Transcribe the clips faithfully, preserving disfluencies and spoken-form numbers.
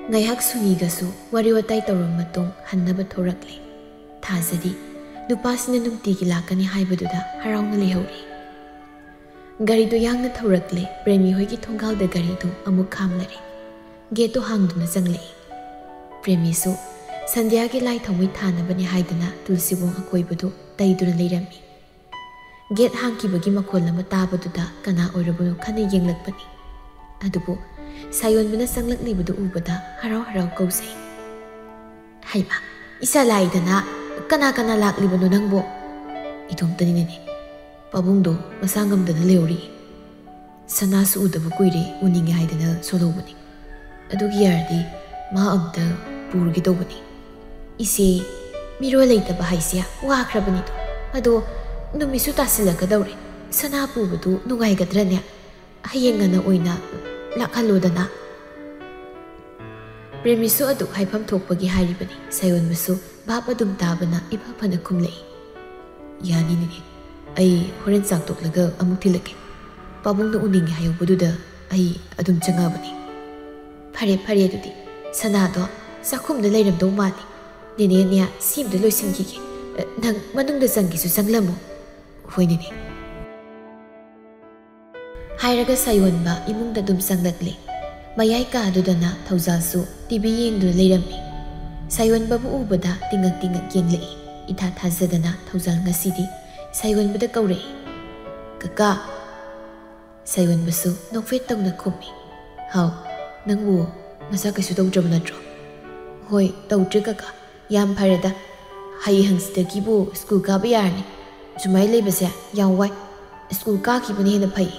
ꯉꯥꯏꯍꯥꯛ ꯁꯨꯅꯤꯒꯁꯨ ꯋꯥꯔꯤ ꯋꯥꯇꯥꯏ ꯇꯧꯔꯕ ꯃꯇꯨꯡ ꯍꯟꯅꯕ ꯊꯣꯔꯛꯂꯦ꯫ ꯊꯥꯖꯗꯤ ꯅꯨꯄꯥꯁꯤꯅ ꯅꯨꯡꯇꯤꯒꯤ ꯂꯥꯛꯀꯅꯤ ꯍꯥꯏꯕꯗꯨꯗ ꯍꯔꯥꯎꯅ ꯂꯩꯍꯧꯔꯦ꯫ ꯒꯥꯔꯤꯗꯨ ꯌꯥꯡꯅ ꯊꯧꯔꯛꯂꯦ꯫ ꯄ꯭ꯔꯦꯃꯤ ꯍꯣꯏꯒꯤ ꯊꯣꯡꯒꯥꯜꯗ ꯒꯥꯔꯤꯗꯨ ꯑꯃꯨꯛ ꯈꯥꯝꯂꯔꯦ꯫ ꯒꯦꯠꯇꯨ ꯍꯥꯡꯗꯨꯅ ꯆꯪꯂꯛꯏ꯫ ꯄ꯭ꯔꯦꯃꯤꯁꯨ ꯁꯟꯙ꯭ꯌꯥꯒꯤ ꯂꯥꯏ ꯊꯥꯎꯃꯩ ꯊꯥꯅꯕꯅꯤ ꯍꯥꯏꯗꯨꯅ ꯇꯨꯜꯁꯤꯕꯣꯡ ꯑꯀꯣꯏꯕꯗꯨ ꯇꯩꯗꯨꯅ ꯂꯩꯔꯝꯃꯤ꯫ ꯒꯦꯠ ꯍꯥꯡꯈꯤꯕꯒꯤ ꯃꯈꯣꯜ ꯑꯃ ꯇꯥꯕꯗꯨꯗ ꯀꯅꯥ ꯑꯣꯏꯔꯕꯅꯣ ꯈꯟꯅ ꯌꯦꯡꯂꯛꯄꯅꯤ꯫ ꯑꯗꯨꯕꯨ ꯁꯥꯌꯣꯟꯕꯅ ꯆꯪꯂꯛꯂꯤꯕꯗꯨ ꯎꯕꯗ ꯍꯔꯥꯎ ꯍꯔꯥꯎ ꯀꯧꯖꯩ꯫ "ꯍꯩꯃꯥ, ꯏꯆꯥ ꯂꯥꯛꯏꯗꯅ, ꯀꯅꯥ ꯀꯅꯥ ꯂꯥꯛꯂꯤꯕꯅꯣ ꯅꯪꯕꯣ?" "ꯏꯇꯣꯝꯇꯅꯤꯅꯦ꯫ ꯄꯥꯕꯨꯡꯗꯣ ꯃꯁꯥ ꯉꯝꯗꯅ ꯂꯩꯍꯧꯔꯤ꯫ ꯁꯅꯥꯁꯨ ꯎꯗꯕ ꯀꯨꯏꯔꯦ, ꯎꯅꯤꯡꯉꯦ ꯍꯥꯏꯗꯅ ꯁꯣꯜꯍꯧꯕꯅꯤ꯫ ꯑꯗꯨꯒꯤ ꯌꯥꯔꯗꯤ ꯃꯥ ꯑꯝꯇ ꯄꯨꯔꯒꯦ ꯇꯧꯕꯅꯤ꯫" "ꯏꯆꯦ, ꯃꯤꯔꯣꯜ ꯂꯩꯇꯕ ꯍꯥꯏꯁꯦ ꯋꯥꯈ꯭ꯔꯕꯅꯤꯗꯣ꯫ ꯑꯗꯣ ꯅꯨꯃꯤꯠꯁꯨ ꯇꯥꯁꯤꯜꯂꯛꯀꯗꯧꯔꯦ꯫ ꯁꯅꯥ ꯄꯨꯕꯗꯨ ꯅꯨꯡꯉꯥꯏꯒꯗ꯭ꯔꯅꯦ? ꯍꯌꯦꯡ ꯉꯟꯅ ꯑꯣꯏꯅ ꯂꯥꯛꯍꯜꯂꯣꯗꯅ꯫" ꯄ꯭ꯔꯦꯃꯤꯁꯨ ꯑꯗꯨꯛ ꯍꯥꯏꯐꯝ ꯊꯣꯛꯄꯒꯤ ꯍꯥꯏꯔꯤꯕꯅꯤ꯫ ꯁꯥꯌꯣꯟꯕꯁꯨ ꯚꯥꯞ ꯑꯗꯨꯝ ꯇꯥꯕꯅ ꯏꯐ ꯐꯅ ꯈꯨꯝꯂꯛꯏ꯫ "ꯌꯥꯅꯤ ꯅꯦꯅꯦ, ꯑꯩ ꯍꯣꯔꯦꯟ ꯆꯥꯛ ꯇꯣꯛꯂꯒ ꯑꯃꯨꯛ ꯊꯤꯜꯂꯛꯀꯦ꯫ ꯄꯥꯕꯨꯡꯅ ꯎꯅꯤꯡꯉꯦ ꯍꯥꯏꯍꯧꯕꯗꯨꯗ ꯑꯩ ꯑꯗꯨꯝ ꯆꯪꯉꯛꯑꯕꯅꯤ꯫" "ꯐꯔꯦ ꯐꯔꯦ, ꯑꯗꯨꯗꯤ ꯁꯅꯥꯗꯣ ꯆꯥꯛꯈꯨꯝꯗ ꯂꯩꯔꯝꯗꯧ ꯃꯥꯜꯂꯤ꯫ ꯅꯦꯅꯦꯅꯦ ꯁꯤ ꯑꯝꯇ ꯂꯣꯏꯁꯤꯟꯈꯤꯒꯦ꯫ ꯅꯪ ꯃꯅꯨꯡꯗ ꯆꯪꯒꯦꯁꯨ ꯆꯪꯂꯝꯃꯣ꯫" "ꯍꯣꯏ ꯅꯦꯅꯦ꯫" ꯍꯥꯏꯔꯒ ꯁꯥꯌꯣꯟꯕ ꯏꯃꯨꯡꯗ ꯑꯗꯨꯝ ꯆꯪꯂꯛꯂꯦ꯫ ꯃꯌꯥꯏ ꯀꯥꯗꯨꯗꯅ ꯊꯧꯖꯥꯜꯁꯨ ꯇꯤꯚꯤ ꯌꯦꯡꯗꯨꯅ ꯂꯩꯔꯝꯃꯤ꯫ ꯁꯥꯌꯣꯟꯕꯕꯨ ꯎꯕꯗ ꯇꯤꯡꯉꯛ ꯇꯤꯡꯉꯛ ꯌꯦꯡꯂꯛꯏ꯫ ꯏꯊꯥ ꯊꯥꯖꯗꯅ ꯊꯧꯖꯥꯜ ꯉꯁꯤꯗꯤ ꯁꯥꯌꯣꯟꯕꯗ ꯀꯧꯔꯛꯏ꯫ "ꯀꯀꯥ!" ꯁꯥꯌꯣꯟꯕꯁꯨ ꯅꯣꯛꯐꯦꯠ ꯇꯧꯅ ꯈꯨꯝꯃꯤ꯫ "ꯍꯥꯎ, ꯅꯪꯕꯨ ꯅꯁꯥ ꯀꯩꯁꯨ ꯇꯧꯗ꯭ꯔꯕ ꯅꯠꯇ꯭ꯔꯣ?" "ꯍꯣꯏ, ꯇꯧꯗ꯭ꯔꯦ ꯀꯀꯥ꯫ ꯌꯥꯝ ꯐꯔꯦꯗ꯫ ꯍꯌꯦꯡ ꯍꯪꯆꯤꯠꯇꯒꯤꯕꯨ ꯁ꯭ꯀꯨꯜ ꯀꯥꯕ ꯌꯥꯔꯅꯤ꯫ ꯁꯨꯃꯥꯏꯅ ꯂꯩꯕꯁꯦ ꯌꯥꯝ ꯋꯥꯏ꯫ ꯁ꯭ꯀꯨꯜ ꯀꯥꯈꯤꯕꯅ ꯍꯦꯟꯅ ꯐꯩ꯫"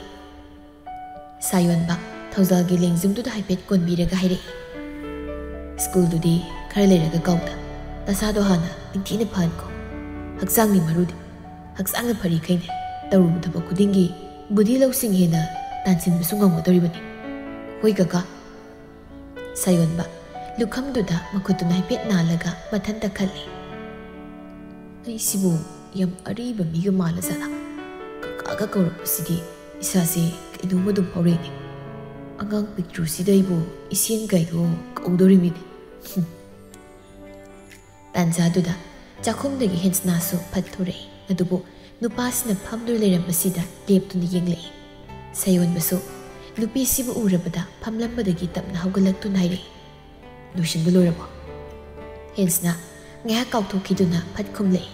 ꯁꯥꯌꯣꯟꯕ ꯊꯧꯖꯥꯜꯒꯤ ꯂꯦꯡꯖꯨꯝꯗꯨꯗ ꯍꯥꯏꯐꯦꯠ ꯀꯣꯟꯕꯤꯔꯒ ꯍꯥꯏꯔꯛꯏ꯫ "ꯁ꯭ꯀꯨꯜꯗꯨꯗꯤ ꯈꯔ ꯂꯩꯔꯒ ꯀꯥꯎꯗ꯫ ꯅꯁꯥꯗꯣ ꯍꯥꯟꯅ ꯅꯤꯡꯊꯤꯅ ꯐꯍꯟꯈꯣ꯫ ꯍꯛꯆꯥꯡꯅꯤ ꯃꯔꯨꯗꯤ꯫ ꯍꯛꯆꯥꯡꯅ ꯐꯔꯤꯈꯩꯅꯦ ꯇꯧꯔꯨꯕ ꯊꯕꯛ ꯈꯨꯗꯤꯡꯒꯤ ꯕꯨꯙꯤ ꯂꯧꯁꯤꯡ ꯍꯦꯟꯅ ꯇꯥꯟꯁꯤꯟꯕꯁꯨ ꯉꯝꯒꯗꯧꯔꯤꯕꯅꯤ꯫" "ꯍꯣꯏ ꯀꯀꯥ꯫" ꯁꯥꯌꯣꯟꯕ ꯂꯨꯈꯝꯗꯨꯗ ꯃꯈꯨꯠꯇꯨꯅ ꯍꯥꯏꯐꯦꯠ ꯅꯥꯜꯂꯒ ꯃꯊꯟꯇ ꯈꯜꯂꯤ꯫ "ꯑꯩꯁꯤꯕꯨ ꯌꯥꯝ ꯑꯔꯤꯕ ꯃꯤꯒ ꯃꯥꯜꯂꯖꯥꯠꯂꯥ? ꯀꯀꯥꯒ ꯀꯧꯔꯛꯄꯁꯤꯗꯤ ꯏꯁꯥꯁꯦ ꯀꯩꯅꯣꯝꯃ ꯑꯗꯨꯝ ꯐꯥꯎꯔꯛꯏꯅꯦ꯫ ꯑꯉꯥꯡ ꯄꯤꯛꯇ꯭ꯔꯨꯁꯤꯗ ꯑꯩꯕꯨ ꯏꯆꯦꯟ ꯀꯥꯏꯗꯣ ꯀꯧꯗꯣꯔꯤꯃꯤꯅꯦ꯫ ꯍꯨꯝ꯫ ꯇꯥꯟꯖꯥꯗꯨꯗ ꯆꯥꯛꯈꯨꯝꯗꯒꯤ ꯍꯦꯟꯁꯅꯥꯁꯨ ꯐꯠ ꯊꯣꯔꯛꯏ꯫ ꯑꯗꯨꯕꯨ ꯅꯨꯄꯥꯁꯤꯅ ꯐꯝꯗꯨꯅ ꯂꯩꯔꯝꯕꯁꯤꯗ ꯂꯦꯞꯇꯨꯅ ꯌꯦꯡꯂꯛꯏ꯫ ꯁꯥꯌꯣꯟꯕꯁꯨ ꯅꯨꯄꯤꯁꯤꯕꯨ ꯎꯔꯕꯗ ꯐꯝꯂꯝꯕꯗꯒꯤ ꯇꯞꯅ ꯍꯧꯒꯠꯂꯛꯇꯨꯅ ꯍꯥꯏꯔꯛꯏ, "ꯂꯣꯏꯁꯤꯟꯕ ꯂꯣꯏꯔꯕꯣ?" ꯍꯦꯟꯁꯅꯥ ꯉꯥꯏꯍꯥꯛ ꯀꯥꯎꯊꯣꯛꯈꯤꯗꯨꯅ ꯐꯠ ꯈꯨꯝꯂꯛꯏ,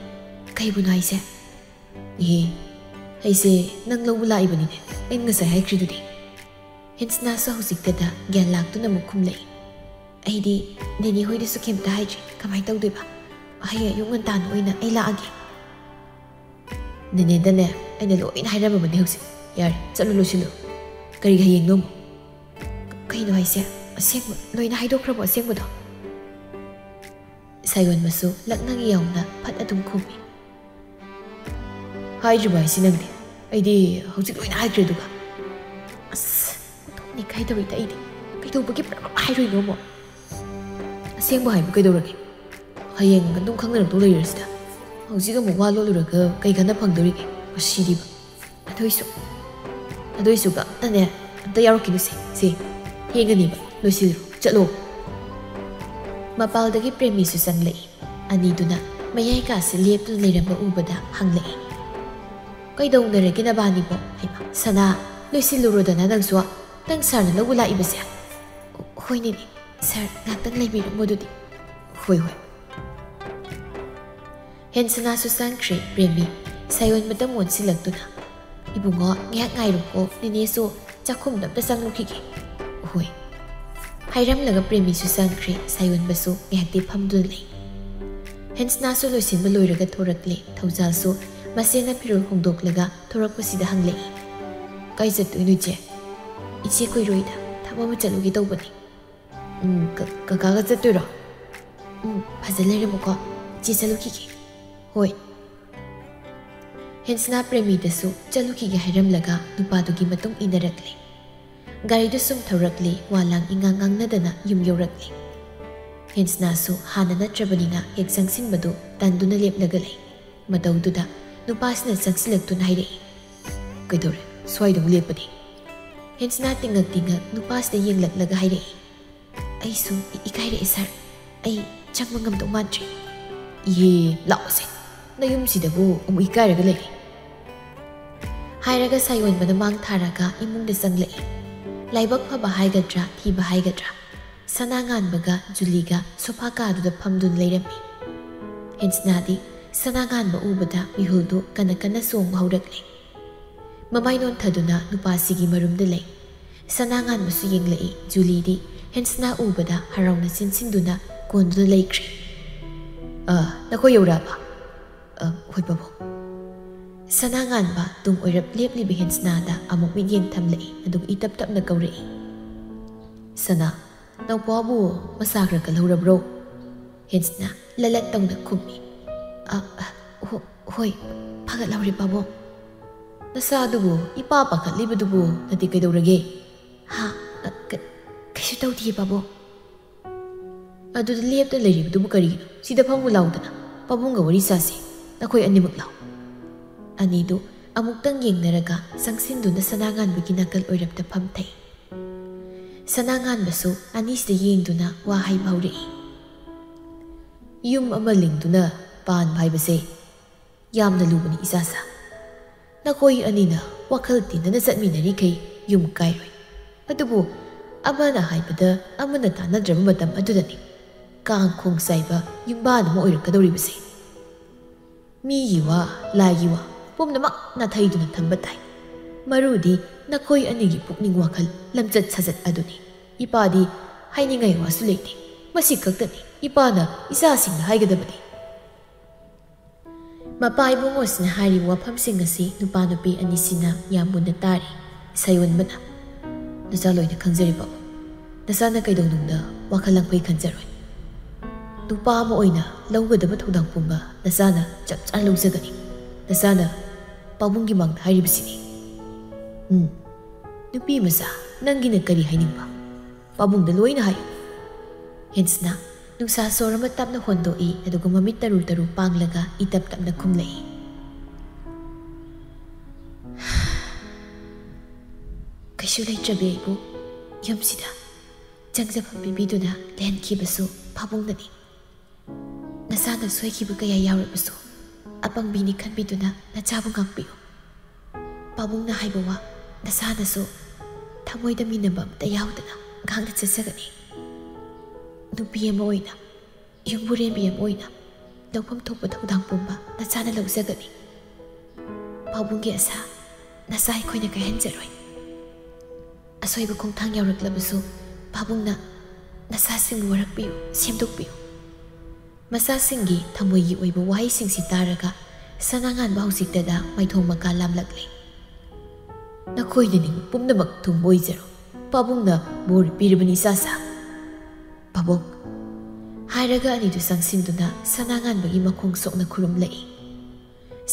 "ꯀꯩꯕꯨꯅꯣ ꯍꯥꯏꯁꯦ?" "ꯏꯍꯦ, ꯑꯩꯁꯦ ꯅꯪ ꯂꯧꯕ ꯂꯥꯛꯏꯕꯅꯤꯅꯦ, ꯑꯩꯅ ꯉꯁꯥꯏ ꯍꯥꯏꯈ꯭ꯔꯤꯗꯨꯗꯤ꯫" ꯍꯦꯟꯁꯅꯥꯁꯨ ꯍꯧꯖꯤꯛꯇꯗ ꯒ꯭ꯌꯥꯟ ꯂꯥꯛꯇꯨꯅ ꯑꯃꯨꯛ ꯈꯨꯝꯂꯛꯏ, "ꯑꯩꯗꯤ ꯅꯦꯅꯦ ꯍꯣꯏꯗꯁꯨ ꯀꯩꯝꯇ ꯍꯥꯏꯗ꯭ꯔꯤ, ꯀꯃꯥꯏꯅ ꯇꯧꯗꯣꯏꯕ? ꯍꯌꯦꯡ ꯑꯌꯨꯛ ꯉꯟꯇꯥꯅ ꯑꯣꯏꯅ ꯑꯩ ꯂꯥꯛꯑꯒꯦ꯫" "ꯅꯦꯅꯦꯗꯅꯦ ꯑꯩꯅ ꯂꯣꯏꯅ ꯍꯥꯏꯔꯝꯃꯕꯅꯦ ꯍꯧꯖꯤꯛ꯫ ꯌꯥꯔꯦ, ꯆꯠꯂꯨ ꯂꯣꯏꯁꯤꯜꯂꯨ꯫ ꯀꯔꯤꯒꯤ ꯍꯌꯦꯡꯅꯣ ꯑꯃꯨꯛ?" "ꯀꯩꯅꯣ ꯍꯥꯏꯁꯦ? ꯑꯁꯦꯡꯕ ꯂꯣꯏꯅ ꯍꯥꯏꯗꯣꯛꯈ꯭ꯔꯕꯣ ꯑꯁꯦꯡꯕꯗꯣ?" ꯁꯥꯌꯣꯟꯕꯁꯨ ꯂꯛꯅꯒꯦ ꯌꯥꯎꯅ ꯐꯠ ꯑꯗꯨꯝ ꯈꯨꯝꯃꯤ꯫ "ꯍꯥꯏꯗ꯭ꯔꯤꯕ ꯍꯥꯏꯁꯤ ꯅꯪꯗꯤ? ꯑꯩꯗꯤ ꯍꯧꯖꯤꯛ ꯂꯣꯏꯅ ꯍꯥꯏꯈ꯭ꯔꯦ ꯑꯗꯨꯒ꯫" "ꯑꯁ, ꯑꯣꯟꯊꯣꯛꯅꯤ ꯀꯥꯏꯗꯧꯔꯤꯗ ꯑꯩꯗꯤ꯫ ꯀꯩꯗꯧꯕꯒꯤ ꯄꯨꯔꯥ ꯍꯥꯏꯔꯣꯏꯅꯣ ꯑꯃꯨꯛ? ꯑꯁꯦꯡꯕ ꯍꯥꯏꯕꯨ ꯀꯩꯗꯧꯔꯒꯦ? ꯍꯌꯦꯡ ꯑꯗꯨꯝ ꯈꯪꯅꯔꯛꯇꯧ ꯂꯩꯔꯁꯤꯗ꯫ ꯍꯧꯖꯤꯛ ꯑꯃꯨꯛ ꯋꯥ ꯂꯣꯠꯂꯨꯔꯒ ꯀꯩ ꯀꯥꯟꯅ ꯐꯪꯗꯣꯔꯤꯒꯦ? ꯃꯁꯤꯗꯤꯕ꯫ ꯑꯗꯨꯏꯁꯨ, ꯑꯗꯨꯏꯁꯨ ꯑꯝꯇꯅꯦ, ꯑꯝꯇ ꯌꯥꯎꯔꯛꯈꯤꯅꯨꯁꯦ꯫ ꯁꯦ, ꯊꯦꯡꯒꯅꯤꯕ꯫ ꯂꯣꯏꯁꯤꯜꯂꯨ, ꯆꯠꯂꯣ꯫" ꯃꯄꯥꯜꯗꯒꯤ ꯄ꯭ꯔꯦꯃꯤꯁꯨ ꯆꯪꯂꯛꯏ꯫ ꯑꯅꯤꯗꯨꯅ ꯃꯌꯥꯏ ꯀꯥꯁꯦ ꯂꯦꯞꯇꯨꯅ ꯂꯩꯔꯝꯕ ꯎꯕꯗ ꯍꯪꯂꯛꯏ, "ꯀꯩꯗꯧꯅꯔꯒꯦ ꯅꯕꯥꯅꯤꯕꯣ? ꯍꯩꯃꯥ, ꯁꯅꯥ, ꯂꯣꯏꯁꯤꯜꯂꯨꯔꯣꯗꯅ ꯅꯪꯁꯨ꯫ ꯅꯪ ꯁꯥꯔꯅ ꯂꯧꯕ ꯂꯥꯛꯏꯕꯁꯦ?" "ꯍꯣꯏꯅꯦꯅꯦ, ꯁꯥꯔ, ꯉꯥꯛꯇꯪ ꯂꯩꯕꯤꯔꯝꯃꯣ ꯑꯗꯨꯗꯤ꯫" "ꯍꯣꯏ, ꯍꯣꯏ꯫" ꯍꯦꯟꯁꯅꯥꯁꯨ ꯆꯪꯈ꯭ꯔꯦ꯫ ꯄ꯭ꯔꯦꯃꯤ ꯁꯥꯌꯣꯟꯕꯗ ꯑꯃꯨꯛ ꯑꯣꯟꯁꯤꯜꯂꯛꯇꯨꯅ, "ꯏꯕꯨꯡꯉꯣ, ꯉꯥꯏꯍꯥꯛ ꯉꯥꯏꯔꯣꯀꯣ, ꯅꯦꯅꯦꯁꯨ ꯆꯥꯛꯈꯨꯝꯗ ꯑꯝꯇ ꯆꯪꯂꯨꯈꯤꯒꯦ꯫" "ꯍꯣꯏ꯫" ꯍꯥꯏꯔꯝꯂꯒ ꯄ꯭ꯔꯦꯃꯤꯁꯨ ꯆꯪꯈ꯭ꯔꯦ꯫ ꯁꯥꯌꯣꯟꯕꯁꯨ ꯉꯥꯏꯍꯥꯛꯇꯤ ꯐꯝꯗꯨꯅ ꯂꯩ꯫ ꯍꯦꯟꯁꯅꯥꯁꯨ ꯂꯣꯏꯁꯤꯟꯕ ꯂꯣꯏꯔꯒ ꯊꯣꯔꯛꯂꯦ꯫ ꯊꯧꯖꯥꯜꯁꯨ ꯃꯁꯦꯅ ꯐꯤꯔꯣꯜ ꯍꯣꯡꯗꯣꯛꯂꯒ ꯊꯣꯔꯛꯄꯁꯤꯗ ꯍꯪꯂꯛꯏ, "ꯀꯥꯏ ꯆꯠꯇꯣꯏꯅꯣ ꯏꯆꯦ?" "ꯏꯆꯦ ꯀꯣꯏꯔꯣꯏꯗ, ꯊꯕꯛ ꯑꯃ ꯆꯠꯂꯨꯒꯦ ꯇꯧꯕꯅꯤ꯫" "ꯎꯝ, ꯀ-, ꯀꯀꯥꯒ ꯆꯠꯇꯣꯏꯔꯣ?" "ꯎꯝ, ꯐꯖ ꯂꯩꯔꯝꯃꯨꯀꯣ, ꯏꯆꯦ ꯆꯠꯂꯨꯈꯤꯒꯦ꯫" "ꯍꯣꯏ꯫" ꯍꯦꯟꯁꯅꯥ ꯄ꯭ꯔꯦꯃꯤꯗꯁꯨ ꯆꯠꯂꯨꯈꯤꯒꯦ ꯍꯥꯏꯔꯝꯂꯒ ꯅꯨꯄꯥꯗꯨꯒꯤ ꯃꯇꯨꯡ ꯏꯟꯅꯔꯛꯂꯦ꯫ ꯒꯥꯔꯤꯗꯨ ꯁꯨꯝ ꯊꯧꯔꯛꯂꯦ, ꯋꯥ ꯂꯥꯡ ꯏꯉꯥꯡ ꯉꯥꯡꯅꯗꯅ ꯌꯨꯝ ꯌꯧꯔꯛꯂꯦ꯫ ꯍꯦꯟꯁꯅꯥꯁꯨ ꯍꯥꯟꯅ ꯅꯠꯇ꯭ꯔꯕꯅꯤꯅ ꯍꯦꯛ ꯆꯪꯁꯤꯟꯕꯗꯨ ꯇꯟꯗꯨꯅ ꯂꯦꯞꯂꯒ ꯂꯩ꯫ ꯃꯇꯧꯗꯨꯗ ꯅꯨꯄꯥꯁꯤꯅ ꯆꯪꯁꯤꯜꯂꯛꯇꯨꯅ ꯍꯥꯏꯔꯛꯏ, "ꯀꯩꯗꯧꯔꯦ? ꯁ꯭ꯋꯥꯏꯗ ꯑꯃꯨꯛ ꯂꯦꯞꯄꯗꯤ?" ꯍꯦꯟꯁꯅꯥ ꯇꯤꯡꯉꯛ ꯇꯤꯡꯉꯛ ꯅꯨꯄꯥꯁꯤꯗ ꯌꯦꯡꯂꯛꯂꯒ ꯍꯥꯏꯔꯛꯏ, "ꯑꯩꯁꯨ ꯏ-, ꯏꯀꯥꯏꯔꯛꯑꯦ ꯁꯥꯔ, ꯑꯩ ꯆꯪꯕ ꯉꯝꯗꯧ ꯃꯥꯟꯗ꯭ꯔꯦ꯫" "ꯏꯍꯦ, ꯂꯥꯛꯑꯣꯁꯦ, ꯅꯌꯨꯝꯁꯤꯗꯕꯨ ꯑꯃꯨꯛ ꯏꯀꯥꯏꯔꯒ ꯂꯩꯔꯦ꯫" ꯍꯥꯏꯔꯒ ꯁꯥꯌꯣꯟꯕꯅ ꯃꯥꯡ ꯊꯥꯔꯒ ꯏꯃꯨꯡꯗ ꯆꯪꯂꯛꯏ꯫ ꯂꯥꯏꯕꯛ ꯐꯕ ꯍꯥꯏꯒꯗ꯭ꯔꯥ ꯊꯤꯕ ꯍꯥꯏꯒꯗ꯭ꯔꯥ, ꯁꯅꯥ ꯉꯥꯟꯕꯒ ꯖꯨꯂꯤꯒ ꯁꯣꯐꯥ ꯀꯥꯗꯨꯗ ꯐꯝꯗꯨꯅ ꯂꯩꯔꯝꯃꯤ꯫ ꯍꯦꯟꯁꯅꯥꯗꯤ ꯁꯅꯥ ꯉꯥꯟꯕ ꯎꯕꯗ ꯃꯤꯍꯨꯜꯗꯨ ꯀꯟꯅ ꯀꯟꯅ ꯆꯣꯡꯕ ꯍꯧꯔꯛꯂꯦ꯫ ꯃꯃꯥꯏ ꯅꯣꯟꯊꯗꯨꯅ ꯅꯨꯄꯥꯁꯤꯒꯤ ꯃꯔꯨꯝꯗ ꯂꯩ꯫ ꯁꯅꯥ ꯉꯥꯟꯕꯁꯨ ꯌꯦꯡꯂꯛꯏ꯫ ꯖꯨꯂꯤꯗꯤ ꯍꯦꯟꯁꯅꯥ ꯎꯕꯗ ꯍꯔꯥꯎꯅ ꯆꯦꯟꯁꯤꯟꯗꯨꯅ ꯀꯣꯟꯗꯨꯅ ꯂꯩꯈ꯭ꯔꯦ꯫ "ꯑ, ꯅꯈꯣꯏ ꯌꯧꯔꯛꯑꯕ?" "ꯑ, ꯍꯣꯏ ꯄꯥꯕꯨꯡ꯫" ꯁꯅꯥ ꯉꯥꯟꯕ ꯇꯨꯡ ꯑꯣꯏꯔꯞ ꯂꯦꯞꯂꯤꯕ ꯍꯦꯟꯁꯅꯥꯗ ꯑꯃꯨꯛ ꯃꯤꯠꯌꯦꯡ ꯊꯝꯂꯛꯏ, ꯑꯗꯨꯒ ꯏꯇꯞ ꯇꯞꯅ ꯀꯧꯔꯛꯏ, "ꯁꯅꯥ, ꯅꯧꯄꯥꯕꯨ ꯃꯁꯥ ꯈꯔ ꯀꯜꯍꯧꯔꯕ꯭ꯔꯣ?" ꯍꯦꯟꯁꯅꯥ ꯂꯂꯠ ꯇꯧꯅ ꯈꯨꯝꯃꯤ꯫ "ꯑ, ꯑ, ꯍꯣ-, ꯍꯣꯏ, ꯐꯒꯠꯍꯧꯔꯦ ꯄꯥꯕꯨꯡ꯫" "ꯅꯁꯥꯗꯨꯕꯨ ꯏꯄꯥ ꯄꯥꯈꯠꯂꯤꯕꯗꯨꯕꯨ ꯅꯗꯤ ꯀꯩꯗꯧꯔꯒꯦ?" "ꯍꯥ? ꯑ, ꯀ-, ꯀꯩꯁꯨ ꯇꯧꯗꯤꯌꯦ ꯄꯥꯕꯨꯡ꯫" "ꯑꯗꯨꯗ ꯂꯦꯞꯇ ꯂꯩꯔꯤꯕꯗꯨꯕꯨ ꯀꯔꯤꯒꯤꯅꯣ? ꯁꯤꯗ ꯐꯝꯃꯨ ꯂꯥꯎꯗꯅ, ꯄꯥꯕꯨꯡꯒ ꯋꯥꯔꯤ ꯁꯥꯁꯤ, ꯅꯈꯣꯏ ꯑꯅꯤꯃꯛ ꯂꯥꯎ꯫" ꯑꯅꯤꯗꯨ ꯑꯃꯨꯛꯇꯪ ꯌꯦꯡꯅꯔꯒ ꯆꯪꯁꯤꯟꯗꯨꯅ ꯁꯅꯥꯉꯥꯟꯕꯒꯤ ꯅꯥꯀꯜ ꯑꯣꯏꯔꯞꯇ ꯐꯝꯊꯩ꯫ ꯁꯅꯥꯉꯥꯟꯕꯁꯨ ꯑꯅꯤꯁꯤꯗ ꯌꯦꯡꯗꯨꯅ ꯋꯥ ꯍꯥꯏꯕ ꯍꯧꯔꯛꯏ꯫ "ꯌꯨꯝ ꯑꯃ ꯂꯤꯡꯗꯨꯅ ꯄꯥꯟꯕ ꯍꯥꯏꯕꯁꯦ ꯌꯥꯝꯅ ꯂꯨꯕꯅꯤ ꯏꯆꯥꯁꯥ꯫ ꯅꯈꯣꯏ ꯑꯅꯤꯅ ꯋꯥꯈꯜ ꯇꯤꯟꯅꯅ ꯆꯠꯃꯤꯟꯅꯔꯤꯈꯩ ꯌꯨꯝ ꯀꯥꯏꯔꯣꯏ꯫ ꯑꯗꯨꯕꯨ ꯑꯃꯅ ꯍꯥꯏꯕꯗ ꯑꯃꯅ ꯇꯥꯟꯅꯗ꯭ꯔꯕ ꯃꯇꯝ ꯑꯗꯨꯗꯅꯤ ꯀꯥꯡ ꯈꯣꯡ ꯆꯥꯏꯕ ꯌꯨꯝꯕꯥꯟ ꯑꯃ ꯑꯣꯏꯔꯛꯀꯗꯧꯔꯤꯕꯁꯦ꯫ ꯃꯤꯒꯤ ꯋꯥ, ꯂꯥꯏꯒꯤ ꯋꯥ ꯄꯨꯝꯅꯃꯛ ꯅꯥꯊꯩꯗꯨꯅ ꯊꯝꯕ ꯇꯥꯏ꯫ ꯃꯔꯨꯗꯤ ꯅꯈꯣꯏ ꯑꯅꯤꯒꯤ ꯄꯨꯛꯅꯤꯡ ꯋꯥꯈꯜ, ꯂꯝꯆꯠ ꯁꯥꯖꯠ ꯑꯗꯨꯅꯤ꯫ ꯏꯄꯥꯗꯤ ꯍꯥꯏꯅꯤꯡꯉꯥꯏ ꯋꯥꯁꯨ ꯂꯩꯇꯦ꯫ ꯃꯁꯤ ꯈꯛꯇꯅꯤ ꯏꯄꯥꯅ ꯏꯆꯥꯁꯤꯡꯗ ꯍꯥꯏꯒꯗꯕꯗꯤ꯫" ꯃꯄꯥ ꯏꯕꯨꯡꯉꯣꯁꯤꯅ ꯍꯥꯏꯔꯤꯕ ꯋꯥꯐꯝꯁꯤꯡ ꯑꯁꯤ ꯅꯨꯄꯥ ꯅꯨꯄꯤ ꯑꯅꯤꯁꯤꯅ ꯌꯥꯝ ꯃꯨꯟꯅ ꯇꯥꯔꯤ꯫ ꯁꯥꯌꯣꯟꯕꯅ, "ꯅꯆꯥ ꯂꯣꯏꯅ ꯈꯪꯖꯔꯤꯕꯣ? ꯅꯆꯥꯅ ꯀꯩꯗꯧꯅꯨꯡꯗ ꯋꯥꯈꯜ ꯂꯥꯡꯐꯩ ꯈꯟꯖꯔꯣꯏ꯫ ꯅꯨꯄꯥ ꯑꯃ ꯑꯣꯏꯅ ꯂꯧꯒꯗꯕ ꯊꯧꯗꯥꯡ ꯄꯨꯝꯕ ꯅꯆꯥꯅ ꯆꯞ ꯆꯥꯅ ꯂꯧꯖꯒꯅꯤ꯫ ꯅꯆꯥꯅ ꯄꯥꯕꯨꯡꯒꯤ ꯃꯥꯡꯗ ꯍꯥꯏꯔꯤꯕꯁꯤꯅꯤ꯫" "ꯎꯝ, ꯅꯨꯄꯤ ꯃꯆꯥ, ꯅꯪꯒꯤꯅ ꯀꯔꯤ ꯍꯥꯏꯅꯤꯡꯕ? ꯄꯥꯕꯨꯡꯗ ꯂꯣꯏꯅ ꯍꯥꯏꯌꯨ꯫" ꯍꯦꯟꯁꯅ ꯅꯨꯡꯁꯥ ꯁꯣꯔ ꯑꯃ ꯇꯞꯅ ꯍꯣꯟꯗꯣꯛꯏ, ꯑꯗꯨꯒ ꯃꯃꯤꯠ ꯇꯔꯨ ꯇꯔꯨ ꯄꯥꯡꯂꯒ ꯏꯇꯞ ꯇꯞꯅ ꯈꯨꯝꯂꯛꯏ꯫ ꯀꯩꯁꯨ ꯂꯩꯇ꯭ꯔꯕꯤ ꯑꯩꯕꯨ ꯌꯨꯝꯁꯤꯗ ꯆꯪꯖꯐꯝ ꯄꯤꯕꯤꯗꯨꯅ ꯂꯩꯍꯟꯈꯤꯕꯁꯨ ꯄꯥꯕꯨꯡꯅꯅꯤ꯫ ꯅꯁꯥꯅ ꯁꯣꯏꯈꯤꯕ ꯀꯌꯥ ꯌꯥꯎꯔꯕꯁꯨ ꯑꯄꯪꯕꯤꯅꯤ ꯈꯟꯕꯤꯗꯨꯅ ꯅꯆꯥꯕꯨ ꯉꯥꯛꯄꯤꯌꯨ꯫ ꯄꯥꯕꯨꯡꯅ ꯍꯥꯏꯕ ꯋꯥ ꯅꯁꯥꯅꯁꯨ ꯊꯃꯣꯏꯗ ꯃꯤꯟꯅꯕ ꯑꯝꯇ ꯌꯥꯎꯗꯅ ꯉꯥꯡꯅ ꯆꯠꯆꯒꯅꯤ꯫ ꯅꯨꯄꯤ ꯑꯃ ꯑꯣꯏꯅ, ꯌꯨꯝꯕꯨꯔꯦꯝꯕꯤ ꯑꯃ ꯑꯣꯏꯅ ꯂꯧꯐꯝ ꯊꯣꯛꯄ ꯊꯧꯗꯥꯡ ꯄꯨꯝꯕ ꯅꯆꯥꯅ ꯂꯧꯖꯒꯅꯤ꯫ ꯄꯥꯕꯨꯡꯒꯤ ꯑꯁꯥ ꯅꯆꯥ ꯑꯩꯈꯣꯏꯅ ꯀꯥꯏꯍꯟꯖꯔꯣꯏ꯫ ꯑꯁꯣꯏꯕ ꯈꯣꯡꯊꯥꯡ ꯌꯥꯎꯔꯛꯂꯕꯁꯨ ꯄꯥꯕꯨꯡꯅ ꯅꯆꯥꯁꯤꯡꯕꯨ ꯋꯥꯔꯛꯄꯤꯌꯨ, ꯁꯦꯝꯗꯣꯛꯄꯤꯌꯨ꯫ ꯃꯆꯥꯁꯤꯡꯒꯤ ꯊꯃꯣꯏꯒꯤ ꯑꯣꯏꯕ ꯋꯥꯍꯩꯁꯤꯡꯁꯤ ꯇꯥꯔꯒ ꯁꯅꯥꯉꯥꯟꯕ ꯍꯧꯖꯤꯛꯇꯗ ꯃꯥꯏꯊꯣꯡ ꯃꯀꯥ ꯂꯥꯝꯂꯛꯂꯦ꯫ "ꯅꯈꯣꯏꯅ ꯅꯤꯡꯕ ꯄꯨꯝꯅꯃꯛ ꯊꯨꯡꯕ ꯑꯣꯏꯖꯔꯣ꯫ ꯄꯥꯕꯨꯡꯅ ꯕꯣꯔ ꯄꯤꯔꯕꯅꯤ ꯏꯆꯥꯁꯥ꯫" "ꯄꯥꯕꯨꯡ," ꯍꯥꯏꯔꯒ ꯑꯅꯤꯗꯨ ꯆꯪꯁꯤꯟꯗꯨꯅ ꯁꯅꯥꯉꯥꯟꯕꯒꯤ ꯃꯈꯣꯡ ꯁꯣꯛꯅ ꯈꯨꯔꯨꯝꯂꯛꯏ꯫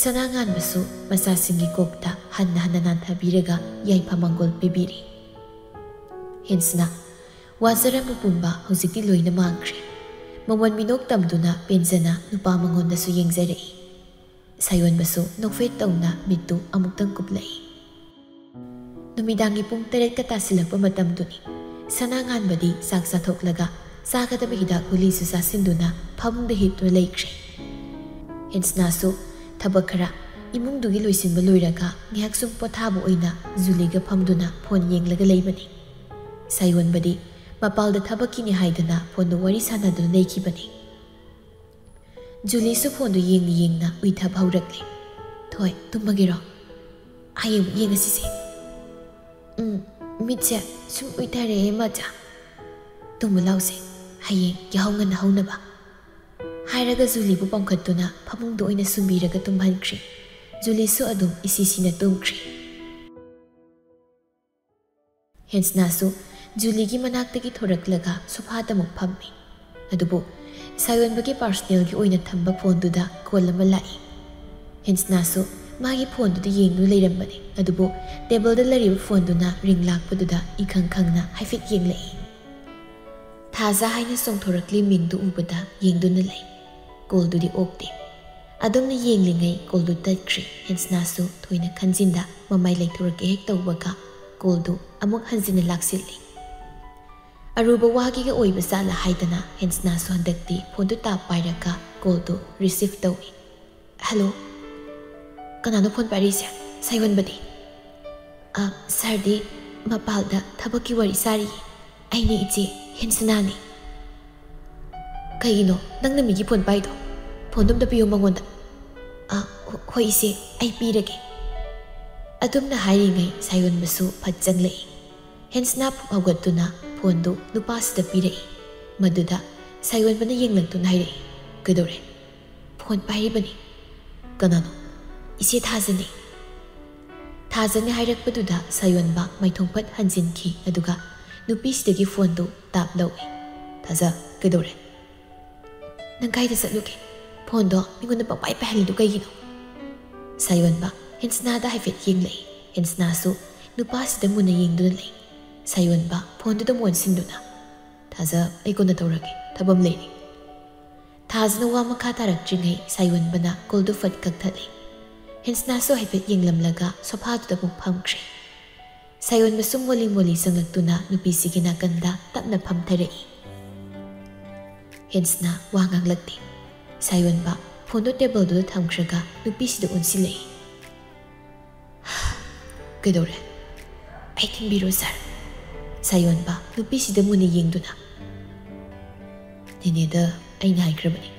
ꯁꯅꯥꯉꯥꯟꯕꯁꯨ ꯃꯆꯥꯁꯤꯡꯒꯤ ꯀꯣꯛꯇ ꯍꯟꯅ ꯍꯟꯅ ꯅꯥꯟꯊꯕꯤꯔꯒ ꯌꯥꯏꯐ ꯃꯪꯒꯣꯜ ꯄꯤꯕꯤꯔꯤ꯫ ꯍꯦꯟꯁꯅ ꯋꯥꯖꯔꯝꯕ ꯄꯨꯝꯕ ꯍꯧꯖꯤꯛꯇꯤ ꯂꯣꯏꯅ ꯃꯥꯡꯈ꯭ꯔꯦ꯫ ꯃꯃꯣꯟ ꯃꯤꯅꯣꯛ ꯇꯝꯗꯨꯅ ꯄꯦꯟꯖꯅ ꯅꯨꯄꯥ ꯃꯉꯣꯟꯗꯁꯨ ꯌꯦꯡꯖꯔꯛꯏ꯫ ꯁꯥꯌꯣꯟꯕꯁꯨ ꯅꯣꯛꯐꯦꯠ ꯇꯧꯅ ꯃꯤꯠꯇꯨ ꯑꯃꯨꯛꯇꯪ ꯀꯨꯞꯂꯛꯏ꯫ ꯅꯨꯃꯤꯗꯥꯡꯒꯤ ꯄꯨꯡ ꯇꯔꯦꯠꯀ ꯇꯥꯁꯤꯜꯂꯛꯄ ꯃꯇꯝꯗꯨꯅꯤ꯫ ꯁꯅꯥꯉꯥꯟꯕꯗꯤ ꯆꯥꯛ ꯆꯥꯊꯣꯛꯂꯒ ꯆꯥꯒꯗꯕ ꯍꯤꯗꯥꯛ ꯒꯨꯂꯤꯁꯨ ꯆꯥꯁꯤꯟꯗꯨꯅ ꯐꯃꯨꯡꯗ ꯍꯤꯞꯇꯨꯅ ꯂꯩꯈ꯭ꯔꯦ꯫ ꯍꯦꯟꯁꯅꯥꯁꯨ ꯊꯕꯛ ꯈꯔ ꯏꯃꯨꯡꯗꯨꯒꯤ ꯂꯣꯏꯁꯤꯟꯕ ꯂꯣꯏꯔꯒ ꯉꯥꯏꯍꯥꯛ ꯁꯨꯝ ꯄꯣꯊꯥꯕ ꯑꯣꯏꯅ ꯖꯨꯂꯤꯒ ꯐꯝꯗꯨꯅ ꯐꯣꯟ ꯌꯦꯡꯂꯒ ꯂꯩꯕꯅꯤ꯫ ꯁꯥꯌꯣꯟꯕꯗꯤ ꯃꯄꯥꯜꯗ ꯊꯕꯛꯀꯤꯅꯤ ꯍꯥꯏꯗꯨꯅ ꯐꯣꯟꯗ ꯋꯥꯔꯤ ꯁꯥꯟꯅꯗꯨꯅ ꯂꯩꯈꯤꯕꯅꯤ꯫ ꯖꯨꯂꯤꯁꯨ ꯐꯣꯟꯗꯨ ꯌꯦꯡꯅ ꯌꯦꯡꯅ ꯎꯏꯊꯕ ꯍꯧꯔꯛꯂꯦ꯫ "ꯊꯣꯏ, ꯇꯨꯝꯃꯒꯦꯔꯣ? ꯍꯌꯦꯡ ꯑꯃꯨꯛ ꯌꯦꯡꯉꯁꯤꯁꯦ꯫" "ꯎꯝ, ꯃꯤꯠꯁꯦ ꯁꯨꯝ ꯎꯏꯊꯔꯛꯑꯦ, ꯃꯆꯥ꯫ ꯇꯨꯝꯃꯨ ꯂꯥꯎꯁꯦ, ꯍꯌꯦꯡ ꯌꯥꯍꯧ ꯉꯟꯅ ꯍꯧꯅꯕ," ꯍꯥꯏꯔꯒ ꯖꯨꯂꯤꯕꯨ ꯄꯥꯝꯈꯠꯇꯨꯅ ꯐꯃꯨꯡꯗ ꯑꯣꯏꯅ ꯁꯨꯝꯕꯤꯔꯒ ꯇꯨꯝꯍꯟꯈ꯭ꯔꯦ꯫ ꯖꯨꯂꯤꯁꯨ ꯑꯗꯨꯝ ꯏꯁꯤ ꯁꯤꯅ ꯇꯨꯝꯈ꯭ꯔꯦ꯫ ꯍꯦꯟꯁꯅꯥꯁꯨ ꯖꯨꯂꯤꯒꯤ ꯃꯅꯥꯛꯇꯒꯤ ꯊꯣꯔꯛꯂꯒ ꯁꯣꯐꯥꯗ ꯑꯃꯨꯛ ꯐꯝꯃꯤ꯫ ꯑꯗꯨꯕꯨ ꯁꯥꯌꯣꯟꯕꯒꯤ ꯄꯥꯔꯁꯅꯦꯜꯒꯤ ꯑꯣꯏꯅ ꯊꯝꯕ ꯐꯣꯟꯗꯨꯗ ꯀꯣꯜ ꯑꯃ ꯂꯥꯛꯏ꯫ ꯍꯦꯟꯁꯅꯥꯁꯨ ꯃꯥꯒꯤ ꯐꯣꯟꯗꯨꯗ ꯌꯦꯡꯗꯨꯅ ꯂꯩꯔꯝꯕꯅꯤ꯫ ꯑꯗꯨꯕꯨ ꯇꯦꯕꯜꯗ ꯂꯩꯔꯤꯕ ꯐꯣꯟꯗꯨꯅ ꯔꯤꯡ ꯂꯥꯛꯄꯗꯨꯗ ꯏꯈꯪ ꯈꯪꯅ ꯍꯥꯏꯐꯦꯠ ꯌꯦꯡꯂꯛꯏ꯫ ꯊꯥꯖ ꯍꯥꯏꯅ ꯆꯣꯡꯊꯣꯔꯛꯂꯤ ꯃꯤꯡꯗꯨ ꯎꯕꯗ ꯌꯦꯡꯗꯨꯅ ꯂꯩ꯫ ꯀꯣꯜꯗꯨꯗꯤ ꯑꯣꯛꯇꯦ꯫ ꯑꯗꯨꯝꯅ ꯌꯦꯡꯂꯤꯉꯩ ꯀꯣꯜꯗꯨ ꯇꯠꯈ꯭ꯔꯦ꯫ ꯍꯦꯟꯁꯅꯥꯁꯨ ꯊꯣꯏꯅ ꯈꯟꯖꯤꯟꯗ ꯃꯃꯥꯏ ꯂꯩꯊꯣꯔꯛꯀꯦ ꯍꯦꯛ ꯇꯧꯕꯒ ꯀꯣꯜꯗꯨ ꯑꯃꯨꯛ ꯍꯟꯖꯤꯟꯅ ꯂꯥꯛꯁꯤꯜꯂꯤ꯫ ꯑꯔꯨꯕ ꯋꯥꯒꯤꯒ ꯑꯣꯏꯕ ꯖꯥꯠꯂ ꯍꯥꯏꯗꯅ ꯍꯦꯟꯁꯅꯥꯁꯨ ꯍꯟꯗꯛꯇꯤ ꯐꯣꯟꯗꯨ ꯇꯥꯞ ꯄꯥꯏꯔꯒ ꯀꯣꯜꯗꯨ ꯔꯤꯁꯤꯚ ꯇꯧꯏ꯫ "ꯍꯜꯂꯣ, ꯀꯅꯥꯅꯣ ꯐꯣꯟ ꯄꯥꯏꯔꯤꯁꯦ? ꯁꯥꯌꯣꯟꯕꯗꯤ?" "ꯑ, ꯁꯥꯔꯗꯤ ꯃꯄꯥꯜꯗ ꯊꯕꯛꯀꯤ ꯋꯥꯔꯤ ꯁꯥꯔꯤꯌꯦ꯫ ꯑꯩꯅꯦ ꯏꯆꯦ, ꯍꯦꯟꯁꯅꯥꯅꯦ꯫" "ꯀꯩꯒꯤꯅꯣ ꯅꯪꯅ ꯃꯤꯒꯤ ꯐꯣꯟ ꯄꯥꯏꯗꯣ? ꯐꯣꯟꯗꯣ ꯑꯝꯇ ꯄꯤꯌꯣ ꯃꯉꯣꯟꯗ꯫" "ꯑ, ꯍꯣ-, ꯍꯣꯏ ꯏꯆꯦ, ꯑꯩ ꯄꯤꯔꯒꯦ꯫" ꯑꯗꯨꯝꯅ ꯍꯥꯏꯔꯤꯉꯩ ꯁꯥꯌꯣꯟꯕꯁꯨ ꯐꯠ ꯆꯪꯂꯛꯏ꯫ ꯍꯦꯟꯁꯅꯥ ꯐꯨꯛ ꯍꯧꯒꯠꯇꯨꯅ ꯐꯣꯟꯗꯨ ꯅꯨꯄꯥꯁꯤꯗ ꯄꯤꯔꯛꯏ꯫ ꯃꯗꯨꯗ ꯁꯥꯌꯣꯟꯕꯅ ꯌꯦꯡꯂꯛꯇꯨꯅ ꯍꯥꯏꯔꯛꯏ, "ꯀꯩꯗꯧꯔꯦ?" "ꯐꯣꯟ ꯄꯥꯏꯔꯤꯕꯅꯤ꯫" "ꯀꯅꯥꯅꯣ?" "ꯏꯆꯦ ꯊꯥꯖꯅꯤ꯫" ꯊꯥꯖꯅꯤ ꯍꯥꯏꯔꯛꯄꯗꯨꯗ ꯁꯥꯌꯣꯟꯕ ꯃꯥꯏꯊꯣꯡ ꯐꯠ ꯍꯟꯖꯤꯟꯈꯤ, ꯑꯗꯨꯒ ꯅꯨꯄꯤꯁꯤꯗꯒꯤ ꯐꯣꯟꯗꯨ ꯇꯥꯞ ꯂꯧꯏ꯫ "ꯊꯥꯖ, ꯀꯩꯗꯧꯔꯦ?" "ꯅꯪ ꯀꯥꯏꯗ ꯆꯠꯂꯨꯒꯦ? ꯐꯣꯟꯗꯣ ꯃꯤꯉꯣꯟꯗ ꯄꯪꯄꯥꯏ ꯄꯥꯏꯍꯜꯂꯤꯗꯨ ꯀꯩꯒꯤꯅꯣ?" ꯁꯥꯌꯣꯟꯕ ꯍꯦꯟꯁꯅꯥꯗ ꯍꯥꯏꯐꯦꯠ ꯌꯦꯡꯂꯛꯏ꯫ ꯍꯦꯟꯁꯅꯥꯁꯨ ꯅꯨꯄꯥꯁꯤꯗ ꯃꯨꯟꯅ ꯌꯦꯡꯗꯨꯅ ꯂꯩ꯫ ꯁꯥꯌꯣꯟꯕ ꯐꯣꯟꯗꯨꯗ ꯑꯃꯨꯛ ꯑꯣꯟꯁꯤꯟꯗꯨꯅ, "ꯊꯥꯖ, ꯑꯩ ꯀꯣꯟꯅ ꯇꯧꯔꯒꯦ, ꯊꯕꯛ ꯑꯃ ꯂꯩꯔꯤ꯫" ꯊꯥꯖꯅ ꯋꯥ ꯃꯈꯥ ꯇꯥꯔꯛꯇ꯭ꯔꯤꯉꯩ ꯁꯥꯌꯣꯟꯕꯅ ꯀꯣꯜꯗꯨ ꯐꯠ ꯀꯛꯊꯠꯂꯤ꯫ ꯍꯦꯟꯁꯅꯥꯁꯨ ꯍꯥꯏꯐꯦꯠ ꯌꯦꯡꯂꯝꯂꯒ ꯁꯣꯐꯥꯗꯨꯗ ꯑꯃꯨꯛ ꯐꯝꯈ꯭ꯔꯦ꯫ ꯁꯥꯌꯣꯟꯕꯁꯨ ꯃꯣꯂꯤ ꯃꯣꯂꯤ ꯆꯪꯂꯛꯇꯨꯅ ꯅꯨꯄꯤꯁꯤꯒꯤ ꯅꯥꯀꯟꯗ ꯇꯞꯅ ꯐꯝꯊꯔꯛꯏ꯫ ꯍꯦꯟꯁꯅꯥ ꯋꯥ ꯉꯥꯡꯂꯛꯇꯦ꯫ ꯁꯥꯌꯣꯟꯕ ꯐꯣꯟꯗꯨ ꯇꯦꯕꯜꯗꯨꯗ ꯊꯝꯈ꯭ꯔꯒ ꯅꯨꯄꯤꯁꯤꯗ ꯑꯣꯟꯁꯤꯜꯂꯛꯏ꯫ "ꯀꯩꯗꯧꯔꯦ? ꯑꯩ ꯊꯤꯟꯕꯤꯔꯣ ꯁꯥꯔ?" ꯁꯥꯌꯣꯟꯕ ꯅꯨꯄꯤꯁꯤꯗ ꯃꯨꯟꯅ ꯌꯦꯡꯗꯨꯅ, "ꯅꯦꯅꯦꯗ ꯑꯩꯅ ꯍꯥꯏꯈ꯭ꯔꯕꯅꯤ,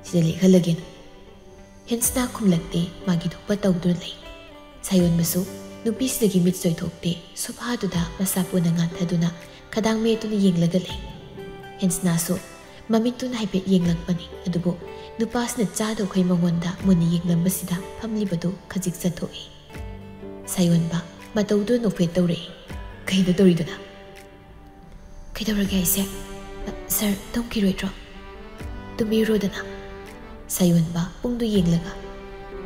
ꯁꯤꯗ ꯂꯦꯛꯍꯜꯂꯒꯦꯅ꯫" ꯍꯦꯟꯁꯅꯥ ꯈꯨꯝꯂꯛꯇꯦ, ꯃꯥꯒꯤ ꯊꯣꯛꯄ ꯇꯧꯗꯨꯅ ꯂꯩ꯫ ꯁꯥꯌꯣꯟꯕꯁꯨ ꯅꯨꯄꯤꯁꯤꯗꯒꯤ ꯃꯤꯠ ꯆꯣꯏꯊꯣꯛꯇꯦ, ꯁꯣꯐꯥꯗꯨꯗ ꯃꯁꯥ ꯄꯨꯟꯅ ꯉꯥꯊꯗꯨꯅ ꯈꯗꯥꯡ ꯃꯦꯠꯇꯨꯅ ꯌꯦꯡꯂꯒ ꯂꯩ꯫ ꯍꯦꯟꯁꯅꯥꯁꯨ ꯃꯃꯤꯠꯇꯨꯅ ꯍꯥꯏꯐꯦꯠ ꯌꯦꯡꯂꯛꯄꯅꯤ, ꯑꯗꯨꯕꯨ ꯅꯨꯄꯥꯁꯤꯅ ꯆꯥꯗꯧꯈꯩ ꯃꯉꯣꯟꯗ ꯃꯨꯟꯅ ꯌꯦꯡꯂꯝꯕꯁꯤꯗ ꯐꯝꯂꯤꯕꯗꯨ ꯈꯖꯤꯛ ꯆꯠꯊꯣꯛꯏ꯫ ꯁꯥꯌꯣꯟꯕ ꯃꯇꯧꯗꯨ ꯅꯣꯛꯐꯦꯠ ꯇꯧꯔꯛꯏ꯫ "ꯀꯩꯅꯣ ꯇꯧꯔꯤꯗꯨꯅ?" "ꯀꯩꯗꯧꯔꯒꯦ ꯍꯥꯏꯁꯦ? ꯁꯥꯔ, ꯇꯨꯝꯈꯤꯔꯣꯏꯗ꯭ꯔꯣ? ꯇꯨꯝꯕꯤꯔꯣꯗꯅ꯫" ꯁꯥꯌꯣꯟꯕ ꯄꯨꯡꯗꯨ ꯌꯦꯡꯂꯒ,